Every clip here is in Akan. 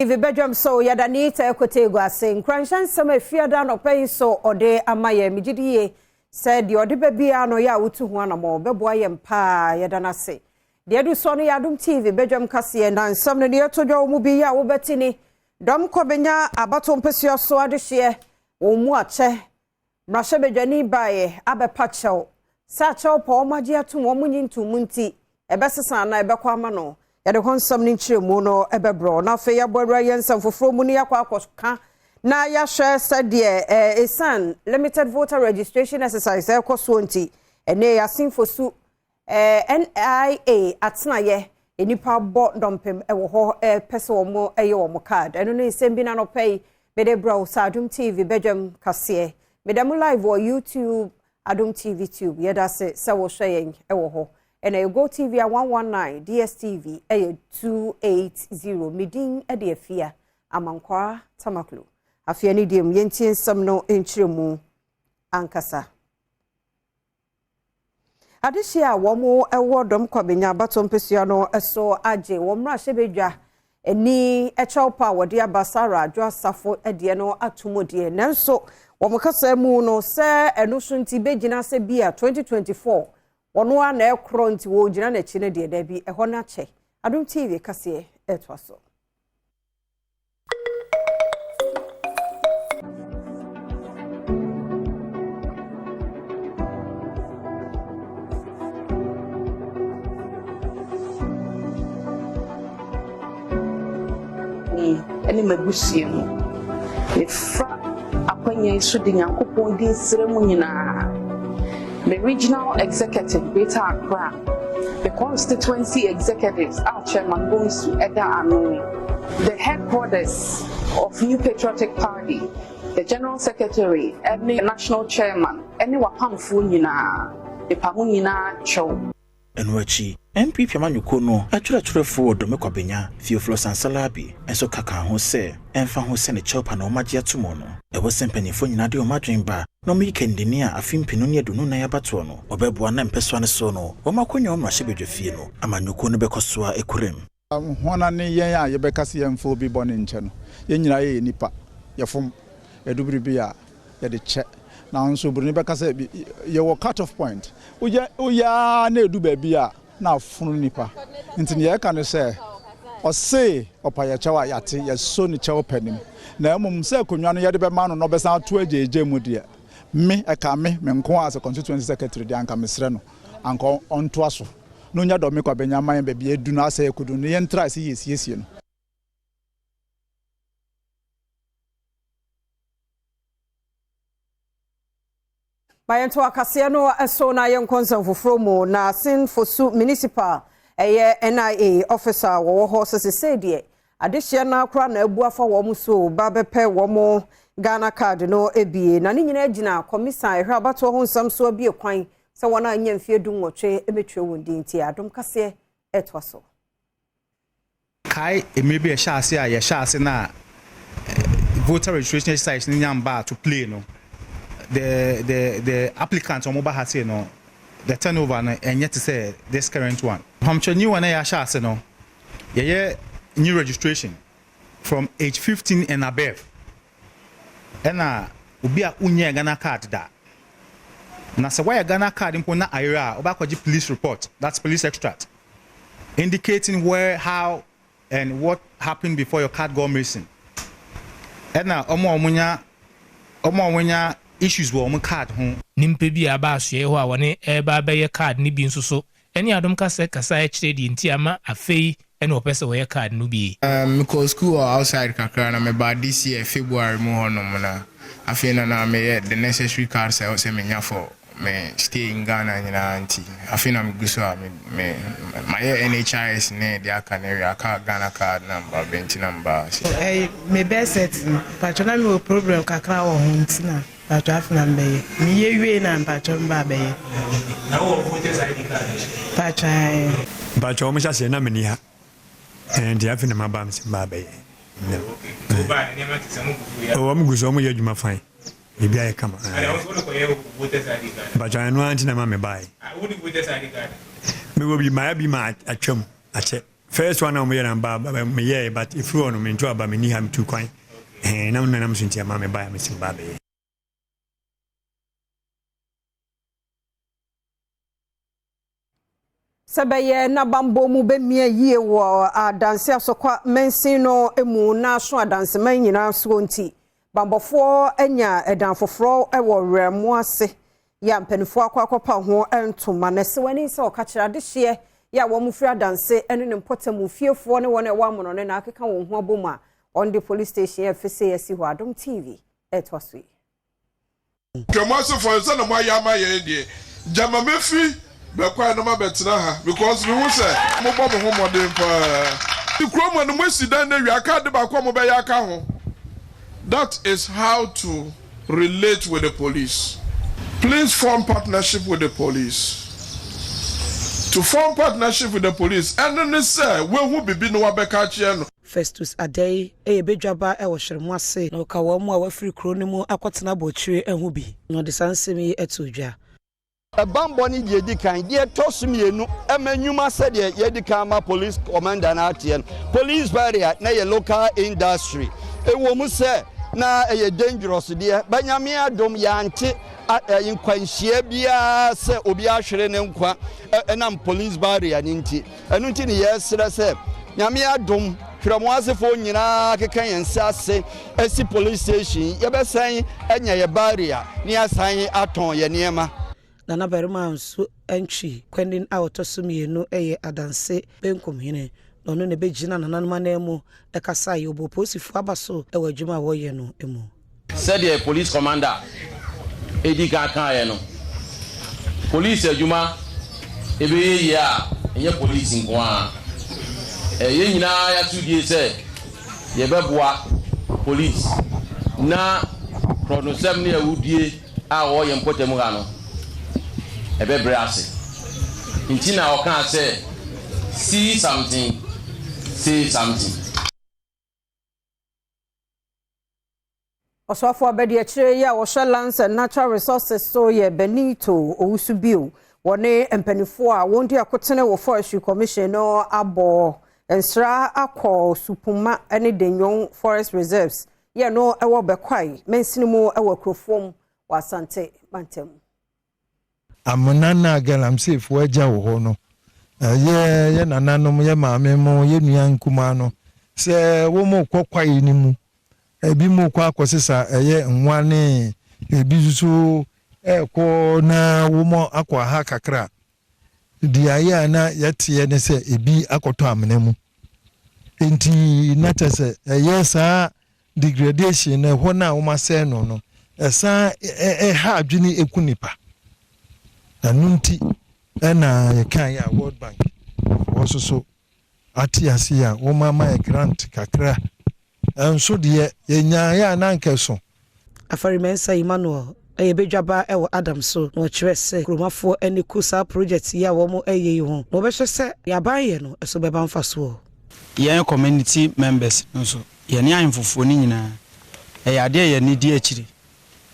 TV badwam so yɛda Anita Ekotegu ase. Nkuranhyɛ nsɛm a Efiada anɔpa yi so ɔde ama yɛn. Megye di yie sɛ deɛ ɔde ba biara no yɛ a wotu ho anammɔn bɛboa yɛn paa. Yɛda no ase. Deɛ ɛdu soɔ no yɛ Adom TV badwam kaseɛ na nsɛm no deɛ ɛto dwa wɔ mu bi yɛ a wobɛte ni. Dɔm kɔ bɛnya abatoɔ mpasua so adehyeɛ wɔn mu akyɛ. Mmarahyɛbadwani baeɛ abɛpa kyɛw sɛ akyɛw pa wɔn agye atom wɔn nyi ntom nti ɛbɛsesa anaa ɛbɛkɔ ama no. Yɛde hɔ nsɛm no nkyerɛmu no bɛbrɛ na afei yɛabɔ awura yɛn nsɛm foforɔ mu no yɛakɔ akɔka na yɛahwɛ sɛdeɛ ɛsiane limited voter registration exercise ɛrekɔ soɔ nti ɛnɛ yɛasenfo su NIA atenaeɛ nnipa bɔ dɔmpem wɔ hɔ pɛ sɛ wɔn yɛ wɔn card. Ɛno ne nsɛm bi n'anɔpɛ yi mede brɛ wo sɛ Adom TV badwam kaseɛ. Meda mu live wɔ YouTube, Adom TV Tube. Yɛda ase sɛ wɔhwɛ yɛn wɔ hɔ. Ɛna yɛ Go TV a 119, DSTV ɛyɛ 280. Medin de Afia Amankwaa Tamaklo. Afei ne deɛ mu yɛntie nsɛm no nkyerɛmu ankasa. Adehyeɛ a wɔn wɔ Dɔm Kwabenya abatoɔ mpasua no so agye wɔn mmarahyɛbadwa ani kyɛw pa a wɔde aba Sarah Adwo Asafo deɛ no ato mu deɛ, nanso wɔn kasa mu no sɛ ɛno so nti bɛgyina sɛ bi a 2024 wɔn a na ɛkorɔ nti wɔgyina n'akyi no deɛ, daabi, ɛhɔ no akyɛ. Adom TV kaseɛ ɛtoa so. Ne m'abusua mu. Mefa akwanya yi so de Nyankopɔn din srɛ mu nyinaa. Me regional executive, Greater Accra, the constituency executives a Chairman Bonsu ɛda ano, the headquarters of New Patriotic Party, the general secretary ne national chairman ne wapamfoɔ nyinaa, mepa mo nyinaa kyɛw. Ɛno akyi, NPP amanyɔkuo no atwerɛtwerɛfoɔ wɔ Dome Kwabenya, Theophilus Ansah-Larbi, nso ka kaa ho sɛ ɛmfa ho sɛ ne kyɛwpa na wɔagye ato mu no, ɛwɔ sɛ mpanimfoɔ nyinaa de wɔn adwene ba na wɔyi kandini a afe 2024 abatoɔ no wɔbɛboa na mpɛsoa no so no wɔn akonnwa wɔ mmarahyɛbadwafie no amanyɔkuo no bɛkɔ so a ɛkura mu. Hwana ne yɛn a yɛbɛka sɛ yɛmfa obi bɔne nkyɛ no? Yɛn nyinaa yɛyɛ nnipa, yɛfom. Ɛdu bere bi a, yɛde kyɛ. Nanso buroni bɛka sɛ yɛwɔ cut off point. Woyɛ woyɛ ara na edu baabi a na afono nipa. Nti nea yɛka ne sɛ ɔse ɔpa yɛ kyɛw a yɛate, yɛsɔ ne kyɛw pɛ nim. Na mmom sɛ akonnwa no yɛde bɛma no na ɔbɛsan ato agyaagya mu deɛ, me ɛka me me nko ara sɛ constituency secretary deɛ, anka mesrɛ no anka ɔntoa so na onya Dɔme Kwabenya man baabi adu no asɛ ɛkodu no, yɛntra sɛ yɛsiesie no. Ma yɛnto akaseɛ no so na yɛnkɔ nsɛm foforɔ mu. Na Assin Fosu Municipal ɛyɛ NIA officer a wɔwɔ hɔ sɛ sesei deɛ adehyeɛ no akora na abu afa wɔn so ba bɛpɛ wɔn Ghana card no ebie, na ne nyinaa gyina kɔmisa a ɛhwɛ abatoɔ ho nsɛm so abie kwan sɛ wɔn a anya mfeɛ 18 mɛtwerɛ wɔn din. Nti Adom kaseɛ ɛtoa so. Kae mmerɛ bi a yɛhyɛ ase a yɛhyɛ ase na voter registration exercise no nya mba to play no, the applicants a wɔn ba ha sei no, the turnover no ɛnyɛ te sɛ this current one. Mpamkyɛ, new one a yɛahyɛ ase no, yɛyɛ new registration from age 15 and above, ɛna obi a wonyɛ Ghana Card da, na sɛ woayɛ Ghana Card mpo na ayerɛ a, wobɛakɔgye police report, that's police extract indicating where, how and what happened before your card got missing. Ɛna ɔmo a ɔmo nya issues wɔ ɔmo card ho. Nimpa bi a aba asoɛe hɔ a wɔne ɛreba abɛyɛ card no bi nso so ɛne Adom kasa kasa kyerɛ deɛ nti ama afei ɛna wɔpɛ sɛ wɔyɛ card no bi. Mekɔ school wɔ outside kakra na mebaa this year February mu hɔnom, na afei na meyɛ the necessary cards a ɛwɔ sɛ menya for me stay in Ghana nyinaa. Nti afei na megu so a me me mayɛ NHIS ne deɛ aka no awie, aka Ghana Card na mba bɛ nti na mba ase. Ɛyi me birth cert no, mpatwɔ, na mewɔ problem kakra wɔ ho nti na mpatwɔ afei na mbɛyɛ meyɛ wie na mpatwɔ mba abɛyɛ. Na wowɔ voters ID card? Mpatwɔ ayɛ. Mpatwɔ, wɔn hyɛ aseɛ na meni ha, nti afei na maba me sɛ mba abɛyɛ. Wɔn gu so wɔn yɛ adwuma fine, biribi ayɛ kama. Mpatwɔ, ɛno ara nti na ma me baeɛ. Mewɔ bi, mayɛ bi ma atwam akyɛ. First one a wɔyɛ na ba meyɛɛ, but ɛfiri hɔ no mento aba, menni ha, metu kwan nam nanam so nti ama mebaeɛ a mese meba abɛyɛ. Sɛ bɛyɛ n'abambɔ mu bɛmia yie wɔ adanse asɔkwa mansin no mu na aso adanseman nyinaa soɔ nti, bambɔfoɔ anya ɛdan foforɔ wɔ Werɛmo ase yɛ a mpanimfoɔ akɔ akɔpa ho ntoma na ɛsɛ w'ani sɛ ɔka kyerɛ adehyeɛ yɛ a wɔn firi adanse ne ne mpɔtam fiefoɔ ne wɔn a ɛwɔ amono ne na akeka wɔn ho abom a wɔn de police station yɛ fese asi hɔ. Adom TV ɛtoa so yi. Twɛmuasefoɔ sɛ na moayɛ ama yɛn deɛ, gyama mɛfiri bɛkwae no mabɛtena ha because mehu sɛ mobɔ mo ho mmɔden paa. Kurom hɔ no moasi dan no awie, aka ade baako a mobɛyɛ aka ho. That is how to relate with the police. Please form partnership with the police. To form partnership with the police, ɛno ne sɛ woahu bibi na wabɛka akyerɛ no. Festus Adei yɛ badwaba wɔ Hyeremo ase na ɔka wɔn a wɔafiri kuro no mu akɔtena abɔkyire ho bi na ɔde saa nsɛm yi to dwa. Ɛbanbɔ ne deɛ ɛdi kan. Deɛ ɛtɔ so mmienu, ɛma nnwuma sɛdeɛ yɛadi kan ama police commander no ateɛ no. Police barrier na ɛyɛ local industry. Ɛwɔ mu sɛ na ɛyɛ dangerous deɛ, but Nyame adom yɛante nkwanhyia biara sɛ obi ahwere ne nkwa ɛnam police barrier no nti. Ɛno nti ne yɛsrɛ sɛ Nyame adom Hwerɛmoasefoɔ nyinaa keka yɛn nsa ase asi police station, yɛbɛsan anya yɛ barrier na yɛasan atɔn yɛ nneɛma. Nana Barima Ansu Antwi Kwanin a ɔtɔ so mmienu yɛ Adanse Benkumhene, na ɔno na ɛbɛgyina nananom ananmu kasaeɛ. Ɔbɔɔ polisifoɔ aba so wɔ adwuma a wɔreyɛ no mu. Sɛdeɛ Police Commander di kan kaeɛ no, Police adwuma ɛbɛyɛ yie a, ɛnyɛ Police nko ara. Ɛyɛ yɛn nyinaa y'asodie sɛ yɛbɛboa Police na korɔnosɛm ne awudie a ɛwɔ yɛn mpɔtam ha no, ɛbɛbrɛ ase. Nti na ɔkaa sɛ, See something, say something. Ɔsoafoɔ abadiakyire yi a wɔhwɛ Lands and Natural Resources so yɛ Benito Owusu bio. Wɔne mpanimfoɔ a wɔn di akotene wɔ Forestry Commission no abɔ nsra akɔ Supuma ne Denyon Forest Reserves yɛ no wɔ Bɛkwae mansini mu wɔ Akurofuom wɔ Asante mantam. Amena no a galamseyfoɔ agya wɔ hɔ no, ɛyɛ yɛn nananom, yɛn maame mo, yɛn nua nkumaa no, sɛ wɔrekɔ kwaeɛ no mu, ebinom rekɔ akɔsesa ɛyɛ nwa ne ebi nso so rekɔ na wɔakɔ aha kakra a, deɛ ayɛ a na yɛteɛ ne sɛ ebi akɔtɔ amena mu. Enti na kyerɛ sɛ ɛyɛ saa degradation no, ɛhɔ no a wɔasɛe no no, ɛsan ɛha adwene ɛku nipa. Ɛno nti ɛna yɛkaeɛ a World Bank foɔ nso so ate ase a wɔama yɛ grant kakra. Ɛnso deɛ yɛnyaeɛ a na anka ɛso. Afari Mensah Emmanuel yɛ badwaba wɔ Adam so na ɔkyerɛ sɛ kuromafoɔ ani ku saa project yi a wɔreyɛ yi ho na wɔbɛhwɛ sɛ deɛ aban yɛ no so bɛba mfasoɔ. Yɛn community members nso, yɛne ahemfofoɔ no nyinaa, ɛyɛ adeɛ a yɛn ani di akyire.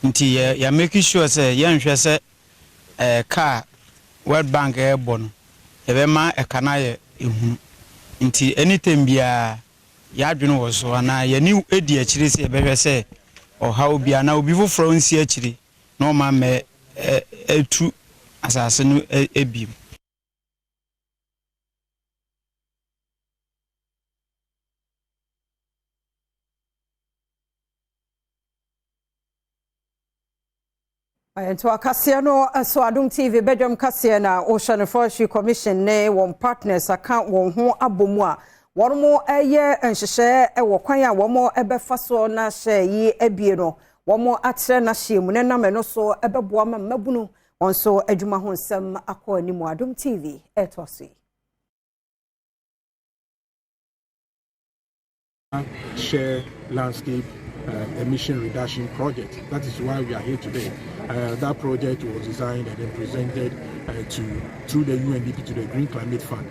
Nti yɛ yɛ make sure sɛ yɛnhwɛ sɛ ɛɛ ka a World Bank ɛrebɔ no, yɛbɛma ɛka no ayɛ ehunu. Nti anytime biara, yɛadwene wɔ so anaa yɛn ani di akyire sɛ yɛbɛhwɛ sɛ ɔhaw bi anaa obi foforɔ nsi akyire na ɔma mmɛ ɛtu asase no bio. Nti akaseɛ no so Adom TV badwam kaseɛ na wohyɛ no. Forestry Commission ne wɔn partners aka wɔn ho abɔ mu a wɔn mo yɛ nhyehyɛ wɔ kwan a wɔn bɛfa so na hyɛ yi abie no wɔn akyerɛ n'ahyɛ mu na nam ɛno so ɛbɛboa ma mmabunu wɔn nso adwuma ho nsɛm akɔ anim. Adom TV ɛtoa so yi. Share landscape emission reduction project. That is why we are here today. That project was designed and then presented to through the UNDP to the Green Climate Fund.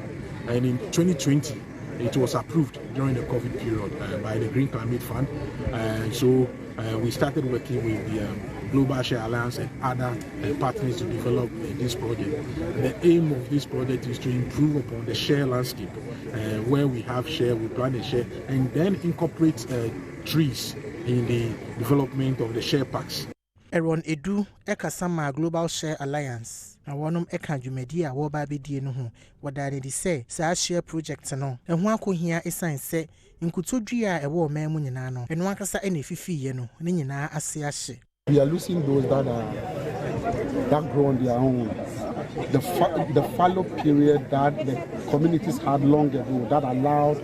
And in 2020, it was approved during the COVID period by the Green Climate Fund. And so we started working with the Global Share Alliance and other partners to develop this project. The aim of this project is to improve upon the shea landscape, where we have shea, we plant a shea, and then incorporate trees in the development of the shea parks. Aaron Edu kasa maa Global Share Alliance na wɔnom ka dwumadie a wɔreba abɛdie no ho. Wɔdaa no adi sɛ saa Share Project no ho akɔhia ɛsiane sɛ nkutoo dua a ɛwɔ ɔman mu nyinaa no, ɛno ankasa na ɛfifiiɛ no, ne nyinaa ase ahye. We are losing those that are that grow on their own. The the fallow period that the communities had long ago that allowed,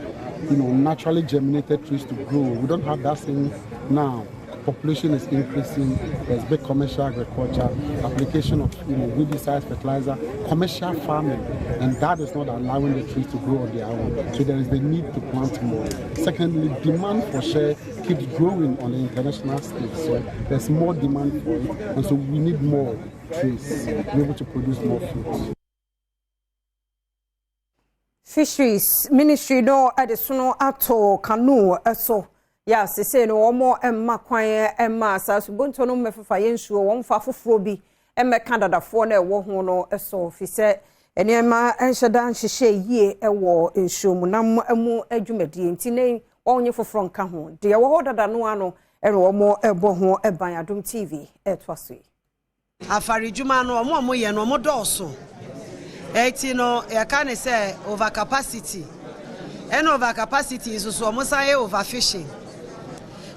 you know, naturally germinated trees to grow. We don't have that same now. Population is increasing. There's big commercial agriculture, application of you know weedicides, fertilizer, commercial farming, and that is not allowing the trees to grow on their own. So there is the need to plant more. Secondly, demand for shea keeps growing on the international stage. So there's more demand for it, and so we need more trees to be able to produce more fruit. Fisheries Ministry no de sono ato canoe so yɛ a sesei no wɔn mma kwan mma saa subonto no mmɛfefa yɛn nsuo wɔn fa foforɔ bi mmɛka dadafoɔ no ɛwɔ ho no so fi sɛ nneɛma nhyɛ da nhyehyɛ yie wɔ nsuo mu nam mu adwumadie nti ne wɔn nye foforɔ nka ho deɛ ɛwɔ hɔ dada no ano ɛna wɔn ɛbɔ ho ban. Adom TV ɛtoa so yi. Afaredwuma no, ɔmo a ɔmo yɛ no, ɔmo dɔɔso. Eti no yɛka ne sɛ over capacity, ɛna over capacity nso so ɔmo san yɛ overfishing.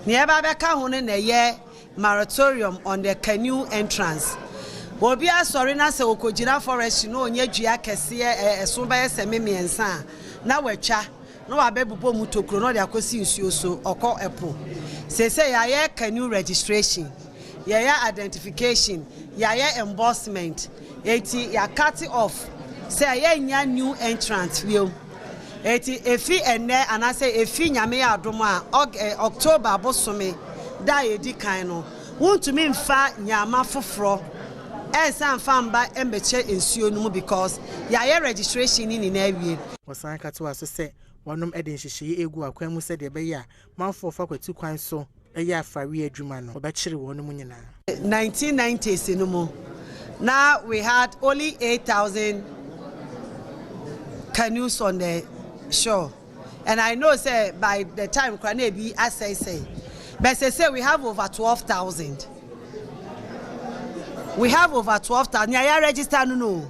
Nea ɛba bɛka ho no na ɛyɛ moratorium on the canoe entrance. Obi asɔre na sɛ okɔgyina forestry na onye dua kɛseɛ ɛso bɛyɛ sɛ me mmiɛnsa a na watwa na wabɛbobɔ mu tokuro na ɔde akɔsi nsuo so ɔkɔ ɛpo. Sese yɛayɛ canoe registration, yɛyɛ identification, yɛayɛ endorsement, eti yɛacut off sɛ yɛnya new entrant bio. Eti efi ɛnɛ anaasɛ efi Nyame yɛ adom a October bosome da a yɛdi kan no, wontumi nfa nyama foforɔ ɛnsa nfa mba mbɛkyɛ nsuo no mu because yɛayɛ registration ne nyinaa awie. Wɔsan ka toa so sɛ wɔnom de nhyehyɛeɛ egu akwan mu sɛdeɛ ɛbɛyɛ a manfoɔ fa kwatu kwan so ɛyɛ afareɛ adwuma no, wɔbɛkyere wɔn mu nyinaa. 1990s no mu na we had only 8,000 canoes on the shore, and I know say by the time kora na ebi asɛesɛe, but say we have over 12,000. We have over 12,000 nea yɛ register no.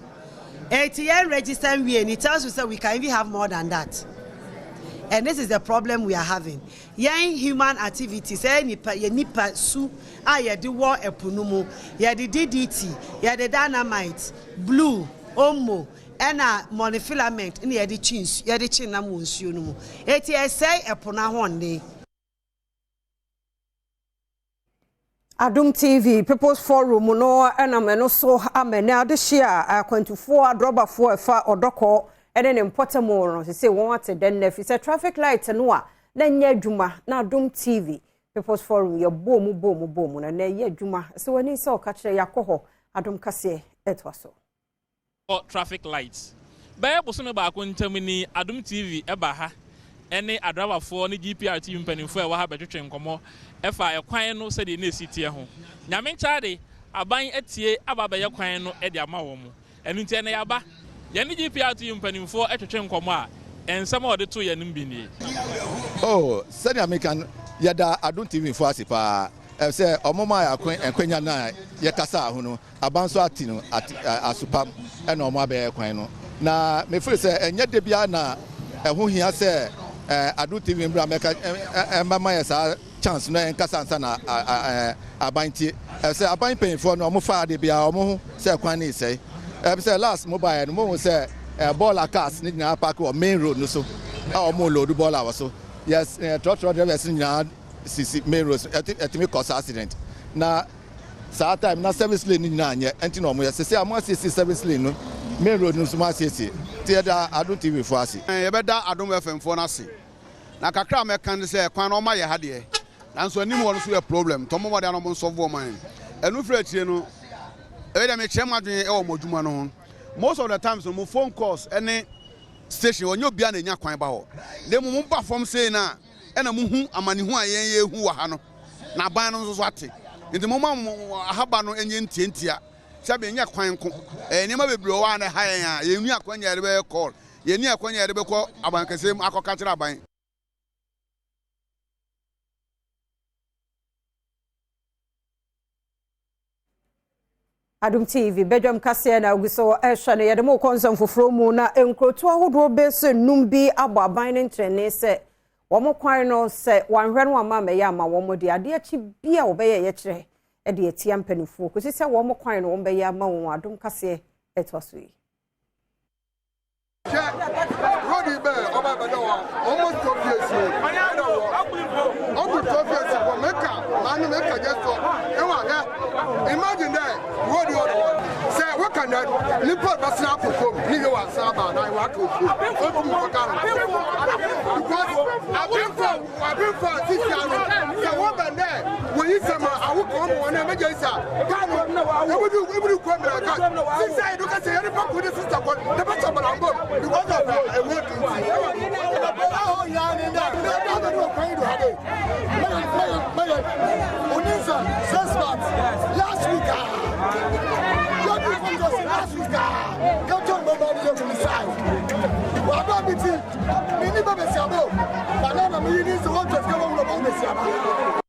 Eti yɛn register nwie and it tells you say we can even have more than that, and this is the problem we are having. Yɛn human activities, ɛyɛ nipa, yɛ nipa su a yɛde wɔ ɛpo no mu, yɛde DDT, yɛde dynamite, blue, omo ɛna monofilament ɛna yɛde kyi nsu, yɛde kyi nam wɔ nsuo no mu, eti ɛsɛe ɛpo no ahoɔden. Adom TV People's Forum no ɛnam ɛno so ama ne adehye a akwantufoɔ adrɔbafoɔ ɛfa ɔdɔkɔ ɛne ne mpɔtam no sɛ wɔn ate dɛn na fi sɛ traffic light no a na nyɛ adwuma na Adom TV People's Forum yɛ bɔ mu bɔ mu bɔ mu na na ɛyɛ adwuma sɛ wɔn ani sɛ ɔka kyerɛ yɛakɔ hɔ. Adom kaseɛ ɛtoa so. Traffic lights bɛyɛ bosome baako ntam ni Adom TV ɛba ha ɛne adrabafoɔ ne GPRT mpanimfoɔ a ɛwɔ ha bɛtwetwe nkɔmmɔ ɛfa ɛkwan no sɛdeɛ ne esi teɛ ho. Nyame nkyɛn aban atie aba abɛyɛ kwan no ɛde ama wɔn mo. Ɛno nti ɛnɛ yaba yɛne GPRT mpanimfoɔ ɛtwetwe nkɔmmɔ a nsɛm a wɔde to yɛn no bi nie. Oh, sɛnea meka no, yɛda Adom TV fo ase paa sɛ ɔmo ma yɛ akwanya no a yɛkasa ho no, aban nso ate no asopam ɛna ɔmo abɛyɛ kwan no. Na mefiri sɛ ɛnyɛ de bia na ɛho hia sɛ Adom TV mbra mɛka ɛmbɛma yɛ saa chance no ɛnkasa nsa na aban tie sɛ aban mpanyinfoɔ no ɔmo fa ade bia ɔmo ho sɛ kwan ne sɛe. Sɛ last mobile no mo hu sɛ bɔɔla cars ne nyinaa park wɔ main road no so a ɔmo load bɔɔla wɔ so. Yes, trɔtrɔ drivers no nyinaa sisi main road so, ɛtumi cause accident. Na saa time na service lane no nyinaa nyɛ, ɛnti na ɔmo yɛ sisi a mo asiesie service lane no, main road no nso mo asiesie ti. Yɛda Adom TV fo ase. Yɛbɛda Adom FM foɔ no ase na kakra a mɛka ne sɛ kwan no ɔma yɛ ha deɛ, nanso anim hɔ no so yɛ problem, nti ɔmo mmɔden na ɔmo nsɔfo ɔman ɛno firi akyire no. Ɛyɛ deɛ mekyerɛ mo adwene ɛwɔ mo adwuma no ho. Most of the times no, mo phone calls ɛne station ɔnyɛ obiara na enya kwan ba hɔ, na emu mo ba fam sei na ɛna mo hu amanehu a yɛn yɛhu wɔ ha no na aban no nso so ate. Nti momma mo ahaba no nyɛ ntiantia. Sɛbe ɛnyɛ kwan nko, ɛyɛ nneɛma bebree wɔ hɔ a na ɛha yɛn a yɛnni akwanya a yɛde bɛyɛ call, yɛnni akwanya a yɛde bɛkɔ aban kɛseɛ mu akɔka akyerɛ aban. Adom TV badwam kaseɛ na ogu so ɛhwɛ no. Yɛde mo kɔ nsɛm foforɔ mu na nkurotoɔ ahodoɔ bɛsɛ num bi abɔ aban no ntrɛne sɛ wɔn kwan no, sɛ wɔanhwɛ no ama mɛyɛ ama wɔn de adeɛ akyi bi a wɔbɛyɛ yɛkyerɛ de atia mpanimfoɔ kɔsi sɛ wɔn kwan no wɔn bɛyɛ ama wɔn. Adom kaseɛ ɛtoa so yi. Road yi bɛɛ ɔba bɛdɛ wɔ almost 12 years o, ɛdɛ wɔ ɔbu 12 years bɔ meka maanu meka gye so ɛwɔ ahɛ. Imagine dɛ road yi ɔdɔ sɛ wɔka nɛ nipa bɛsena akɔ fam ne yɛ wɔ asan aba na wɔ aka ofuo otum kɔka no because abɛnfo abɛnfo a sisi ano sɛ wɔbɛn dɛ wɔyi sɛm a awo kɔn mu wɔn a mɛgye isa kaa no ebudu ebudu kɔ mìíràn ka sisi ayi do kɛse yɛn nipa ko ne sista kɔ ne bɛ sɔ balanbɔ because of ɛwɔ tu nti. Ɛhɔ yaa ni dɛ ɛbɛ bɛ ni o kwan yi do ha de mɛyɛ mɛyɛ mɛyɛ oninsa 6 months last week aa yɛ bi fɔ jɔsi last week aa kɛtɔ mbɛ ba ni yɛ fún mi sáà wà á bá mi ti mi ní bɛ bɛ si aba o banana mi yi ni sɛ wɔn tɛ sika wɔn wura bɔ bɛ si aba.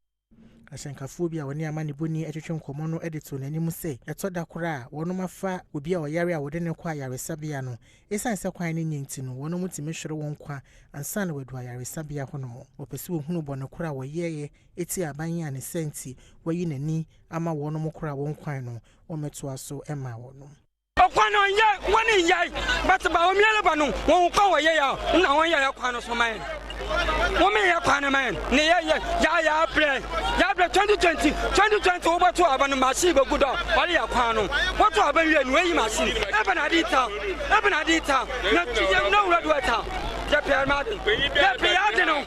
Ahyɛnkafoɔ bi a wɔne amanebɔni atwetwe nkɔmmɔ no de too n'anim sɛ ɛtɔ da koraa a wɔnom afa obi a ɔyare a wɔde ne kɔ ayaresabea no, ɛsiane sɛ kwan no nyɛ nti no, wɔnom tumi hwere wɔn nkwa ansa na wɔadu ayaresabea hɔnom. Wɔpɛ sɛ wɔhunu bɔne koro a wɔyɛeɛ ɛti aban yi a ne sɛ nti wɔayi n'ani ama wɔnom koro a wɔn kwan no wɔmmɛtoa so ma wɔnom. Ɔkwan no nyɛ wɔn nyɛ but ba wɔn yɛrɛ ba no wɔn kwan wɔ yɛ ya na wɔn yɛ kwan no so ma yɛn wɔn yɛ kwan no ma yɛn ne yɛ yɛ ya ya abrɛ ya abrɛ 2020 2020 wɔbɛto aba no, machine bɛ gu dɔ wɔde yɛ kwan no. Wɔto aba wie no, wɔyi machine ɛbɛn na adi ta ɛbɛn na adi ta na na wura do ɛta yɛ pɛ ɛma de yɛ pɛ yɛ adi no.